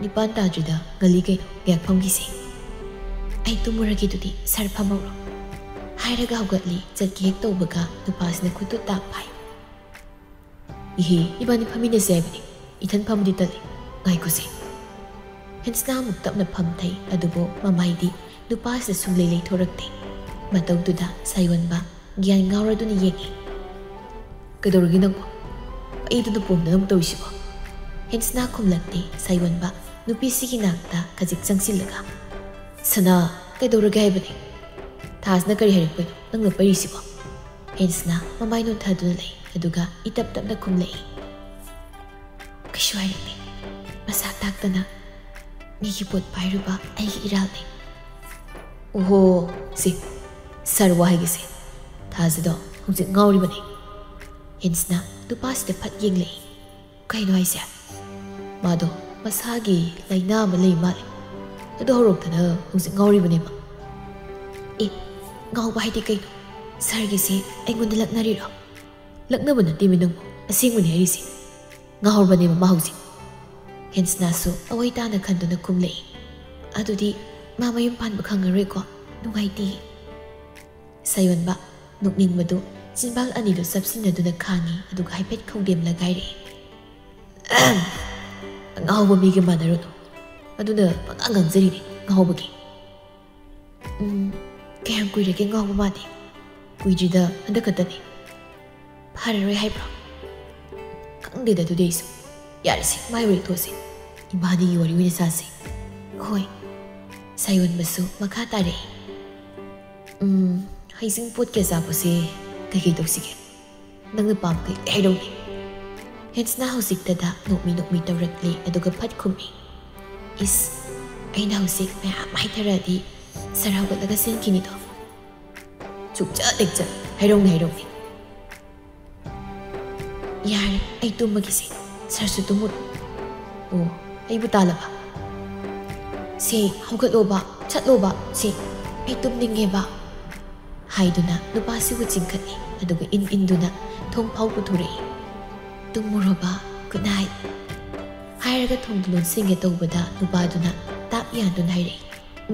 "ꯅꯤꯄꯥꯟ ꯇꯥꯗ꯭ꯔꯤꯗ, ꯉꯜꯂꯤ ꯀꯩꯅꯣ, ꯉꯥꯏꯍꯥꯛ ꯐꯝꯈꯤꯁꯦ꯫" "ꯑꯩ ꯇꯨꯝꯃꯨꯔꯒꯦ ꯑꯗꯨꯗꯤ, ꯁꯥꯔ ꯐꯝꯍꯧꯔꯣ꯫" ꯍꯥꯏꯔꯒ ꯍꯧꯒꯠꯂꯤ꯫ ꯆꯠꯀꯦ ꯍꯦꯛ ꯇꯧꯕꯒ ꯅꯨꯄꯥꯁꯤꯅ ꯈꯨꯠꯇꯨ ꯇꯥꯛ ꯐꯥꯏ꯫ "ꯏꯍꯦ, ꯏꯕꯥꯅꯤ ꯐꯝꯃꯤꯟꯅꯁꯦ ꯍꯥꯏꯕꯅꯤ, ꯏꯊꯟ ꯐꯝꯕꯗꯤ ꯇꯜꯂꯤ, ꯉꯥꯏꯈꯣꯁꯦ꯫" ꯍꯦꯟꯁꯅꯥ ꯑꯃꯨꯛ ꯇꯞꯅ ꯐꯝꯊꯩ, ꯑꯗꯨꯕꯨ ꯃꯃꯥꯏꯗꯤ ꯅꯨꯄꯥꯁꯤꯗ ꯁꯨꯡꯂꯩ ꯂꯩꯊꯣꯔꯛꯇꯦ꯫ ꯃꯇꯧꯗꯨꯗ ꯁꯥꯌꯣꯟꯕ ꯒ꯭ꯌꯥꯟ ꯉꯥꯎꯔꯗꯨꯅ ꯌꯦꯡꯉꯤ꯫ "ꯀꯩꯗꯧꯔꯒꯦ ꯅꯪꯕꯣ? ꯑꯩꯗꯨꯅ ꯄꯣꯝꯗꯅ ꯑꯃꯨꯛ ꯇꯧꯔꯤꯁꯤꯕꯣ?" ꯍꯦꯟꯁꯅꯥ ꯈꯨꯝꯂꯛꯇꯦ꯫ ꯁꯥꯌꯣꯟꯕ ꯅꯨꯄꯤꯁꯤꯒꯤ ꯅꯥꯛꯇ ꯈꯖꯤꯛ ꯆꯪꯁꯤꯜꯂꯒ, "ꯁꯅꯥ, ꯀꯩꯗꯧꯔꯒꯦ ꯍꯥꯏꯕꯅꯦ? ꯊꯥꯁꯤꯅ ꯀꯔꯤ ꯍꯥꯏꯔꯛꯄꯅꯣ ꯅꯪꯅ ꯄꯩꯔꯤꯁꯤꯕꯣ?" ꯍꯦꯟꯁꯅꯥ ꯃꯃꯥꯏ ꯅꯣꯟꯊꯗꯨꯅ ꯂꯩ, ꯑꯗꯨꯒ ꯏꯇꯞ ꯇꯞꯅ ꯈꯨꯝꯂꯛꯏ, "ꯀꯩꯁꯨ ꯍꯥꯏꯔꯛꯇꯦ꯫ ꯃꯁꯥ ꯇꯥꯛꯇꯅ ꯃꯤꯒꯤ ꯄꯣꯠ ꯄꯥꯏꯔꯨꯕ ꯑꯩꯒꯤ ꯏꯔꯥꯜꯅꯦ꯫" "ꯑꯣꯍꯣ, ꯁꯤ ꯁꯥꯔ ꯋꯥ ꯍꯥꯏꯒꯦꯁꯦ, ꯊꯥꯖꯗꯣ ꯍꯧꯖꯤꯛ ꯉꯥꯎꯔꯤꯕꯅꯦ꯫" ꯍꯦꯟꯁꯅꯥ ꯅꯨꯄꯥꯁꯤꯗ ꯐꯠ ꯌꯦꯡꯂꯛꯏ꯫ "ꯀꯩꯅꯣ ꯍꯥꯏꯁꯦ? ꯃꯥꯗꯣ ꯃꯁꯥꯒꯤ ꯂꯥꯏꯅꯥ ꯑꯃ ꯂꯩ ꯃꯥꯜꯂꯦ꯫ ꯑꯗꯨ ꯍꯧꯔꯛꯇꯅ ꯍꯧꯖꯤꯛ ꯉꯥꯎꯔꯤꯕꯅꯦ ꯃꯥ꯫" "ꯑꯦ, ꯉꯥꯎꯕ ꯍꯥꯏꯗꯤ ꯀꯩꯅꯣ? ꯁꯥꯔꯒꯤꯁꯦ ꯑꯩꯉꯣꯟꯗ ꯂꯛꯅꯔꯤꯔꯣ?" "ꯂꯛꯅꯕ ꯅꯠꯇꯦꯃꯤ ꯅꯪꯕꯨ, ꯑꯁꯦꯡꯕꯅꯤ ꯍꯥꯏꯔꯤꯁꯦ꯫ ꯉꯥꯎꯔꯕꯅꯦꯕ ꯃꯥ ꯍꯧꯖꯤꯛ꯫" ꯍꯦꯟꯁꯅꯥꯁꯨ ꯑꯋꯥꯏ ꯇꯥꯅ ꯈꯟꯗꯨꯅ ꯈꯨꯝꯂꯛꯏ꯫ "ꯑꯗꯨꯗꯤ ꯃꯥ ꯃꯌꯨꯝ ꯄꯥꯟꯕ ꯈꯪꯉꯔꯣꯏꯀꯣ? ꯅꯨꯡꯉꯥꯏꯇꯦ꯫" ꯁꯥꯌꯣꯟꯕ ꯅꯣꯛꯅꯤꯡꯕꯗꯨ ꯆꯤꯟꯕꯥꯜ ꯑꯅꯤꯗꯨ ꯆꯞꯁꯤꯟꯅꯗꯨꯅ ꯈꯥꯡꯉꯤ, ꯑꯗꯨꯒ ꯍꯥꯏꯐꯦꯠ ꯈꯧꯗꯦꯝꯂꯒ ꯍꯥꯏꯔꯛꯏ, "ꯑꯍꯝ, ꯑꯉꯥꯎꯕ ꯃꯤꯒ ꯃꯥꯟꯅꯔꯨꯅꯨ꯫ ꯑꯗꯨꯅ ꯄꯉꯥꯡ ꯉꯥꯡꯖꯔꯤꯅꯤ ꯉꯥꯎꯕꯒꯤ꯫" "ꯎꯝ, ꯀꯌꯥꯝ ꯀꯨꯏꯔꯒꯦ ꯉꯥꯎꯕ ꯃꯥꯗꯤ?" "ꯀꯨꯏꯗ꯭ꯔꯤꯗ, ꯍꯟꯗꯛ ꯈꯛꯇꯅꯤ꯫" "ꯐꯔꯔꯣꯏ ꯍꯥꯏꯕ꯭ꯔꯣ?" "ꯈꯪꯗꯦꯗ ꯑꯗꯨꯗꯤ ꯑꯩꯁꯨ꯫ ꯌꯥꯔꯦꯁꯦ, ꯃꯥꯏ ꯋꯥꯔꯤ ꯇꯣꯛꯑꯁꯦ꯫ ꯏꯕꯥꯅꯤꯒꯤ ꯋꯥꯔꯤ ꯑꯣꯏꯅ ꯁꯥꯁꯦ꯫" "ꯍꯣꯏ꯫" ꯁꯥꯌꯣꯟꯕꯁꯨ ꯃꯈꯥ ꯇꯥꯔꯛꯏ, "ꯎꯝ, ꯍꯩꯖꯤꯡꯄꯣꯠꯀꯤ ꯑꯆꯥꯄꯣꯠꯁꯦ ꯀꯩꯀꯩ ꯇꯧꯁꯤꯒꯦ? ꯅꯪꯅ ꯄꯥꯝꯕꯈꯩ ꯂꯣꯏ ꯍꯥꯏꯔꯧꯅꯦ꯫" ꯍꯦꯟꯁꯅꯥ ꯍꯧꯖꯤꯛꯇꯗ ꯅꯣꯛꯃꯤ ꯅꯣꯛꯃꯤ ꯇꯧꯔꯛꯂꯦ, ꯑꯗꯨꯒ ꯐꯠ ꯈꯨꯝꯃꯤ, "ꯏꯁ, ꯑꯩꯅ ꯍꯧꯖꯤꯛ ꯃꯌꯥꯝ ꯍꯥꯏꯊꯔꯛꯑꯗꯤ ꯁꯥꯔ ꯍꯧꯒꯠꯂꯒ ꯆꯦꯟꯈꯤꯅꯤꯗꯣ꯫ ꯁꯨꯛꯆꯠ ꯍꯦꯛ ꯆꯠ, ꯍꯥꯏꯔꯧꯅꯦ, ꯍꯥꯏꯔꯧꯅꯦ꯫" "ꯌꯥꯔꯦ, ꯑꯩ ꯇꯨꯝꯃꯒꯦꯁꯦ, ꯁꯥꯔꯁꯨ ꯇꯨꯝꯃꯨꯔꯣ꯫" "ꯑꯣ, ꯑꯩꯕꯨ ꯇꯥꯜꯂꯕ? ꯁꯦ, ꯍꯧꯒꯠꯂꯣꯕ, ꯆꯠꯂꯣꯕ, ꯁꯦ, ꯑꯩ ꯇꯨꯝꯅꯤꯡꯉꯦꯕ꯫" ꯍꯥꯏꯗꯨꯅ ꯅꯨꯄꯥꯁꯤꯕꯨ ꯆꯤꯡꯈꯠꯂꯤ, ꯑꯗꯨꯒ ꯏꯟ ꯏꯟꯗꯨꯅ ꯊꯣꯡ ꯐꯥꯎ ꯄꯨꯊꯣꯔꯛꯏ꯫ "ꯇꯨꯝꯃꯨꯔꯣꯕ, good night" ꯍꯥꯏꯔꯒ ꯊꯣꯡꯗꯨ ꯂꯣꯟꯁꯤꯟꯒꯦ ꯇꯧꯕꯗ, ꯅꯨꯄꯥꯗꯨꯅ ꯇꯥꯞ ꯌꯥꯟꯗꯨꯅ ꯍꯥꯏꯔꯛꯏ,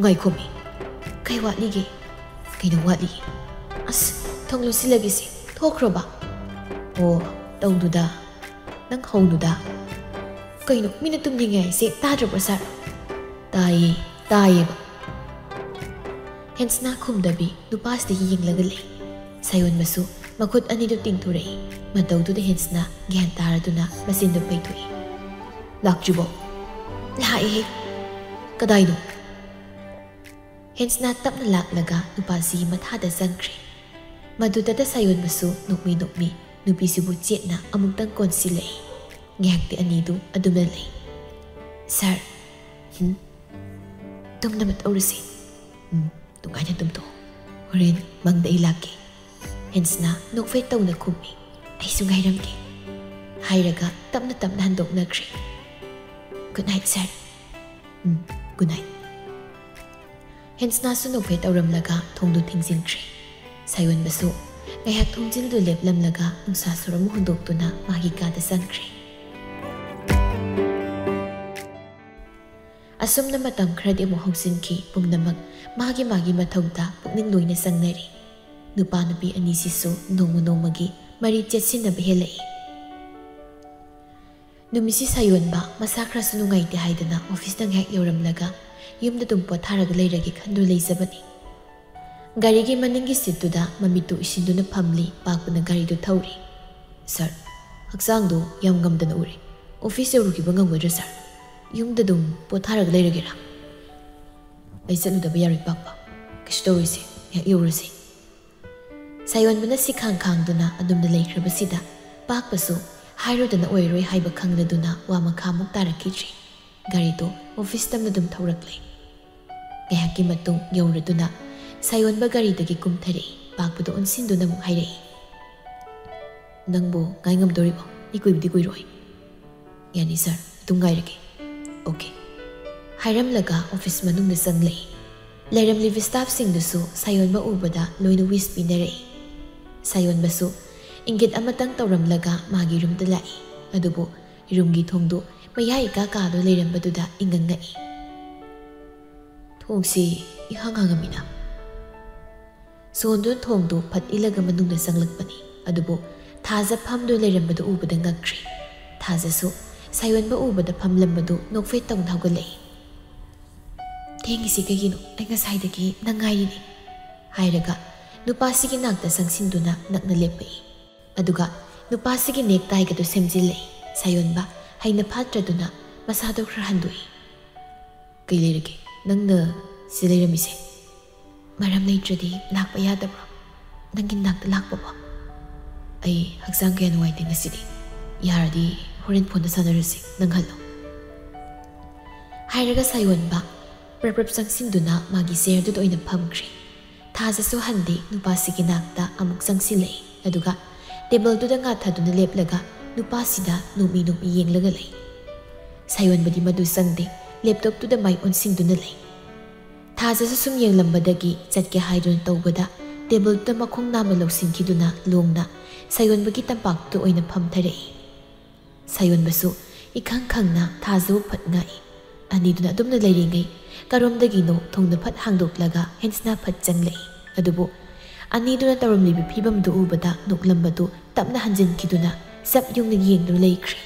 "ꯉꯥꯏꯈꯣꯃꯤ, ꯀꯩ ꯋꯥꯠꯂꯤꯒꯦ?" "ꯀꯩꯅꯣ ꯋꯥꯠꯂꯤꯒꯦ? ꯑꯁ, ꯊꯣꯡ ꯂꯣꯟꯁꯤꯜꯂꯒꯦꯁꯦ, ꯊꯣꯛꯈ꯭ꯔꯣꯕ꯫" "ꯑꯣ, ꯇꯧꯅꯨꯗ, ꯅꯪ ꯍꯧꯅꯨꯗ꯫ ꯀꯩꯅꯣ, ꯃꯤꯅ ꯇꯨꯝꯅꯤꯡꯉꯦ ꯍꯥꯏꯁꯦ ꯇꯥꯗ꯭ꯔꯕꯣ, ꯁꯥꯔ?" "ꯇꯥꯏꯌꯦ, ꯇꯥꯏꯌꯦꯕ꯫ ꯍꯦꯟꯁꯅ ꯈꯨꯝꯗꯕꯤ ꯅꯨꯄꯥꯁꯤꯗ ꯌꯦꯡꯂꯒ ꯂꯩ꯫ ꯁꯥꯌꯣꯟꯕꯁꯨ ꯃꯈꯨꯠ ꯑꯅꯤꯗꯨ ꯇꯤꯡꯊꯣꯔꯛꯏ꯫ ꯃꯇꯧꯗꯨꯗ ꯍꯦꯟꯁꯅ ꯒ꯭ꯌꯥꯟ ꯇꯥꯔꯗꯨꯅ ꯃꯆꯤꯟꯗꯨ ꯐꯩꯊꯣꯛꯏ꯫ "ꯂꯥꯛꯇ꯭ꯔꯤꯕꯣ?" "ꯂꯥꯛꯑꯦꯍꯦ꯫" "ꯀꯗꯥꯏꯅꯣ?" ꯍꯦꯟꯁꯅ ꯇꯞꯅ ꯂꯥꯛꯂꯒ ꯅꯨꯄꯥꯁꯤꯒꯤ ꯃꯊꯥꯗ ꯆꯪꯈ꯭ꯔꯦ꯫ ꯃꯗꯨꯗꯇ ꯁꯥꯌꯣꯟꯕꯁꯨ ꯅꯣꯛꯃꯤ ꯅꯣꯛꯃꯤ ꯅꯨꯄꯤꯁꯤꯕꯨ ꯆꯦꯠꯅ ꯑꯃꯨꯛꯇꯪ ꯀꯣꯟꯁꯤꯜꯂꯛꯏ꯫ ꯉꯥꯏꯍꯥꯛꯇꯤ ꯑꯅꯤꯗꯨ ꯑꯗꯨꯝꯅ ꯂꯩ꯫ "ꯁꯥꯔ꯫" "ꯍꯨꯝ?" "ꯇꯨꯝꯅꯕ ꯇꯧꯔꯁꯤ꯫" "ꯎꯝ, ꯅꯨꯡꯉꯥꯏꯅ ꯇꯨꯝꯊꯣꯛꯑꯣ꯫ ꯍꯣꯔꯦꯟ ꯃꯪꯗ ꯑꯩ ꯂꯥꯛꯀꯦ꯫" ꯍꯦꯟꯁꯅ ꯅꯣꯛꯐꯦꯠ ꯇꯧꯅ ꯈꯨꯝꯃꯤ꯫ "ꯑꯩꯁꯨ ꯉꯥꯏꯔꯝꯒꯦ꯫" ꯍꯥꯏꯔꯒ ꯇꯞꯅ ꯇꯞꯅ ꯍꯟꯗꯣꯛꯅꯈ꯭ꯔꯦ꯫ "ꯒꯨꯗ ꯅꯥꯏꯠ, ꯁꯥꯔ꯫" "ꯎꯝ, ꯒꯨꯗ ꯅꯥꯏꯠ꯫" ꯍꯦꯟꯁꯅꯥꯁꯨ ꯅꯣꯛꯐꯦꯠ ꯇꯧꯔꯝꯂꯒ ꯊꯣꯡꯗꯨ ꯊꯤꯡꯖꯤꯟꯈ꯭ꯔꯦ꯫ ꯁꯥꯌꯣꯟꯕꯁꯨ ꯉꯥꯏꯍꯥꯛ ꯊꯣꯡꯖꯤꯜꯗꯨ ꯂꯦꯞꯂꯝꯂꯒ ꯅꯨꯡꯁꯥ ꯁꯣꯔ ꯑꯃ ꯍꯣꯟꯗꯣꯛꯇꯨꯅ ꯃꯥꯒꯤ ꯀꯥꯗ ꯆꯪꯈ꯭ꯔꯦ꯫ ꯑꯁꯨꯝꯅ ꯃꯇꯝ ꯈꯔꯗꯤ ꯑꯃꯨꯛ ꯍꯧꯖꯤꯟꯈꯤ꯫ ꯄꯨꯝꯅꯃꯛ ꯃꯥꯒꯤ ꯃꯥꯒꯤ ꯃꯊꯧꯗ ꯄꯨꯛꯅꯤꯡ ꯂꯣꯏꯅ ꯆꯪꯅꯔꯤ꯫ ꯅꯨꯄꯥ ꯅꯨꯄꯤ ꯑꯅꯤꯁꯤꯁꯨ ꯅꯣꯡꯃ ꯅꯣꯡꯃꯒꯤ ꯃꯔꯤ ꯆꯦꯠꯁꯤꯟꯅꯕ ꯍꯦꯜꯂꯛꯏ꯫ ꯅꯨꯃꯤꯠꯁꯤ ꯁꯥꯌꯣꯟꯕ ꯃꯁꯥ ꯈꯔꯁꯨ ꯅꯨꯡꯉꯥꯏꯇꯦ ꯍꯥꯏꯗꯅ ꯑꯣꯐꯤꯁꯇ ꯉꯥꯏꯍꯥꯛ ꯌꯧꯔꯝꯂꯒ ꯌꯨꯝꯗ ꯑꯗꯨꯝ ꯄꯣꯊꯥꯔꯒ ꯂꯩꯔꯒꯦ ꯈꯟꯗꯨꯅ ꯂꯩꯖꯕꯅꯤ꯫ ꯒꯥꯔꯤꯒꯤ ꯃꯅꯤꯡꯒꯤ ꯁꯤꯠꯇꯨꯗ ꯃꯃꯤꯠꯇꯨ ꯎꯏꯁꯤꯟꯗꯨꯅ ꯐꯝꯂꯤ꯫ ꯄꯥꯛꯄꯅ ꯒꯥꯔꯤꯗꯨ ꯊꯧꯔꯤ꯫ "ꯁꯥꯔ, ꯍꯛꯆꯥꯡꯗꯨ ꯌꯥꯝ ꯉꯝꯗꯅ ꯎꯔꯦ꯫ ꯑꯣꯐꯤꯁ ꯌꯧꯔꯨꯈꯤꯕ ꯉꯝꯒꯗ꯭ꯔꯥ, ꯁꯥꯔ? ꯌꯨꯝꯗ ꯑꯗꯨꯝ ꯄꯣꯊꯥꯔꯒ ꯂꯩꯔꯒꯦꯔꯥ?" "ꯑꯩ ꯆꯠꯂꯨꯗꯕ ꯌꯥꯔꯣꯏ, ꯄꯥꯛꯄ꯫ ꯀꯩꯁꯨ ꯇꯧꯔꯣꯏꯁꯦ, ꯉꯥꯏꯍꯥꯛ ꯌꯧꯔꯁꯦ꯫" ꯁꯥꯌꯣꯟꯕꯅ ꯁꯤꯈꯥꯡ ꯈꯥꯡꯗꯨꯅ ꯑꯗꯨꯝꯅ ꯂꯩꯈ꯭ꯔꯕꯁꯤꯗ ꯄꯥꯛꯄꯁꯨ ꯍꯥꯏꯔꯨꯗꯅ ꯑꯣꯏꯔꯣꯏ ꯍꯥꯏꯕ ꯈꯪꯂꯗꯨꯅ ꯋꯥ ꯃꯈꯥꯃꯨꯛ ꯇꯥꯔꯛꯈꯤꯗ꯭ꯔꯦ꯫ ꯒꯥꯔꯤꯗꯨ ꯑꯣꯐꯤꯁ ꯇꯝꯅ ꯑꯗꯨꯝ ꯊꯧꯔꯛꯂꯦ꯫ ꯉꯥꯏꯍꯥꯛꯀꯤ ꯃꯇꯨꯡ ꯌꯧꯔꯗꯨꯅ ꯁꯥꯌꯣꯟꯕ ꯒꯥꯔꯤꯗꯒꯤ ꯀꯨꯝꯊꯔꯛꯏ꯫ ꯄꯥꯛꯄꯗꯨ ꯑꯣꯟꯁꯤꯟꯗꯨꯅ ꯑꯃꯨꯛ ꯍꯥꯏꯔꯛꯏ, "ꯅꯪꯕꯨ ꯉꯥꯏ ꯉꯝꯗꯣꯔꯤꯕꯣ? ꯑꯩ ꯀꯨꯏꯕꯗꯤ ꯀꯨꯏꯔꯣꯏ꯫" "ꯌꯥꯅꯤ ꯁꯥꯔ, ꯑꯗꯨꯝ ꯉꯥꯏꯔꯒꯦ꯫" "ꯑꯣꯀꯦ꯫" ꯍꯥꯏꯔꯝꯂꯒ ꯑꯣꯐꯤꯁ ꯃꯅꯨꯡꯗ ꯆꯪꯂꯛꯏ꯫ ꯂꯩꯔꯝꯂꯤꯕ ꯁ꯭ꯇꯥꯐꯁꯤꯡꯗꯨꯁꯨ ꯁꯥꯌꯣꯟꯕ ꯎꯕꯗ ꯂꯣꯏꯅ ꯋꯤꯁ ꯄꯤꯅꯔꯛꯏ꯫ ꯁꯥꯌꯣꯟꯕꯁꯨ ꯏꯪꯒꯤꯠ ꯑꯃꯇꯪ ꯇꯧꯔꯝꯂꯒ ꯃꯥꯒꯤ ꯔꯨꯝꯗ ꯂꯥꯛꯏ꯫ ꯑꯗꯨꯕꯨ ꯔꯨꯝꯒꯤ ꯊꯣꯡꯗꯨ ꯃꯌꯥ ꯏꯀꯥ ꯀꯥꯗꯨꯅ ꯂꯩꯔꯝꯕꯗꯨꯗ ꯏꯉꯛ ꯉꯛꯏ꯫ ꯊꯣꯡꯁꯤ ꯏꯍꯥꯡ ꯍꯥꯡꯉꯝꯃꯤꯅ꯫ ꯁꯣꯟꯗꯨꯅ ꯊꯣꯡꯗꯨ ꯐꯠ ꯏꯜꯂꯒ ꯃꯅꯨꯡꯗ ꯆꯪꯂꯛꯄꯅꯤ꯫ ꯑꯗꯨꯕꯨ ꯊꯥꯖ ꯐꯝꯗꯨꯅ ꯂꯩꯔꯝꯕꯗꯨ ꯎꯕꯗ ꯉꯛꯈ꯭ꯔꯦ꯫ ꯊꯥꯖꯁꯨ ꯁꯥꯌꯣꯟꯕ ꯎꯕꯗ ꯐꯝꯂꯝꯕꯗꯨ ꯅꯣꯛꯐꯦꯠ ꯇꯧꯅ ꯍꯧꯒꯠꯂꯛꯏ꯫ "ꯊꯦꯡꯉꯤꯁꯤ ꯀꯩꯒꯤꯅꯣ? ꯑꯩ ꯉꯁꯥꯏꯗꯒꯤ ꯅꯪ ꯉꯥꯏꯔꯤꯅꯦ," ꯍꯥꯏꯔꯒ ꯅꯨꯄꯥꯁꯤꯒꯤ ꯅꯥꯛꯇ ꯆꯪꯁꯤꯟꯗꯨꯅ ꯅꯛꯅ ꯂꯦꯞꯄꯛꯏ꯫ ꯑꯗꯨꯒ ꯅꯨꯄꯥꯁꯤꯒꯤ ꯅꯦꯛ ꯇꯥꯏꯒꯗꯨ ꯁꯦꯝꯖꯤꯜꯂꯛꯏ꯫ ꯁꯥꯌꯣꯟꯕ ꯍꯩꯅ ꯐꯥꯠꯇ꯭ꯔꯗꯨꯅ ꯃꯁꯥꯗꯣ ꯈꯔ ꯍꯟꯗꯣꯛꯏ꯫ "ꯀꯩ ꯂꯩꯔꯒꯦ? ꯅꯪꯅ ꯁꯤ ꯂꯩꯔꯝꯃꯤꯁꯦ?" "ꯃꯔꯝ ꯂꯩꯇ꯭ꯔꯗꯤ ꯂꯥꯛꯄ ꯌꯥꯗꯕ꯭ꯔꯣ? ꯅꯪꯒꯤ ꯅꯥꯛꯇ ꯂꯥꯛꯄꯕꯣ?" "ꯑꯩ ꯍꯛꯆꯥꯡ ꯀꯌꯥ ꯅꯨꯡꯉꯥꯏꯇꯦ ꯉꯁꯤꯗꯤ꯫ ꯌꯥꯔꯗꯤ ꯍꯣꯔꯦꯟ ꯐꯣꯟꯗ ꯁꯥꯟꯅꯔꯁꯤ, ꯅꯪ ꯍꯜꯂꯣ," ꯍꯥꯏꯔꯒ ꯁꯥꯌꯣꯟꯕ ꯄ꯭ꯔꯞ ꯄ꯭ꯔꯞ ꯆꯪꯁꯤꯟꯗꯨꯅ ꯃꯥꯒꯤ ꯆꯤꯌꯔꯗꯨꯗ ꯑꯣꯏꯅ ꯐꯝꯈ꯭ꯔꯦ꯫ ꯊꯥꯖꯁꯨ ꯍꯟꯗꯦ, ꯅꯨꯄꯥꯁꯤꯒꯤ ꯅꯥꯛꯇ ꯑꯃꯨꯛ ꯆꯪꯁꯤꯜꯂꯛꯏ꯫ ꯑꯗꯨꯒ ꯇꯦꯕꯜꯗꯨꯗ ꯉꯥꯊꯗꯨꯅ ꯂꯦꯞꯂꯒ ꯅꯨꯄꯥꯁꯤꯗ ꯅꯣꯛꯃꯤ ꯅꯣꯛꯃꯤ ꯌꯦꯡꯂꯒ ꯂꯩ꯫ ꯁꯥꯌꯣꯟꯕꯗꯤ ꯃꯗꯨ ꯆꯪꯗꯦ, ꯂꯦꯞꯇꯣꯞꯇꯨꯗ ꯃꯥꯏ ꯑꯣꯟꯁꯤꯟꯗꯨꯅ ꯂꯩ꯫ ꯊꯥꯖꯁꯨ ꯁꯨꯝ ꯌꯦꯡꯂꯝꯕꯗꯒꯤ ꯆꯠꯀꯦ ꯍꯥꯏꯗꯨꯅ ꯇꯧꯕꯗ ꯇꯦꯕꯜꯗꯨꯗ ꯃꯈꯣꯡ ꯅꯥꯝꯃ ꯂꯧꯁꯤꯟꯈꯤꯗꯨꯅ ꯂꯣꯡꯅ ꯁꯥꯌꯣꯟꯕꯒꯤ ꯇꯝꯄꯥꯛꯇꯨꯗ ꯑꯣꯏꯅ ꯐꯝꯊꯔꯛꯏ꯫ ꯁꯥꯌꯣꯟꯕꯁꯨ ꯏꯈꯪ ꯈꯪꯅ ꯊꯥꯖꯕꯨ ꯐꯠ ꯉꯥꯛꯏ꯫ ꯑꯅꯤꯗꯨꯅ ꯑꯗꯨꯝꯅ ꯂꯩꯔꯤꯉꯩ ꯀꯔꯣꯝꯗꯒꯤꯅꯣ ꯊꯣꯡꯗꯨ ꯐꯠ ꯍꯥꯡꯗꯣꯛꯂꯒ ꯍꯦꯟꯁꯅ ꯐꯠ ꯆꯪꯂꯛꯏ꯫ ꯑꯗꯨꯕꯨ ꯑꯅꯤꯗꯨꯅ ꯇꯧꯔꯝꯂꯤꯕ ꯐꯤꯕꯝꯗꯨ ꯎꯕꯗ ꯅꯣꯛꯂꯝꯕꯗꯨ ꯇꯞꯅ ꯍꯟꯖꯤꯟꯈꯤꯗꯨꯅ ꯆꯞ ꯌꯨꯡꯅ ꯌꯦꯡꯗꯨꯅ ꯂꯩꯈ꯭ꯔꯦ꯫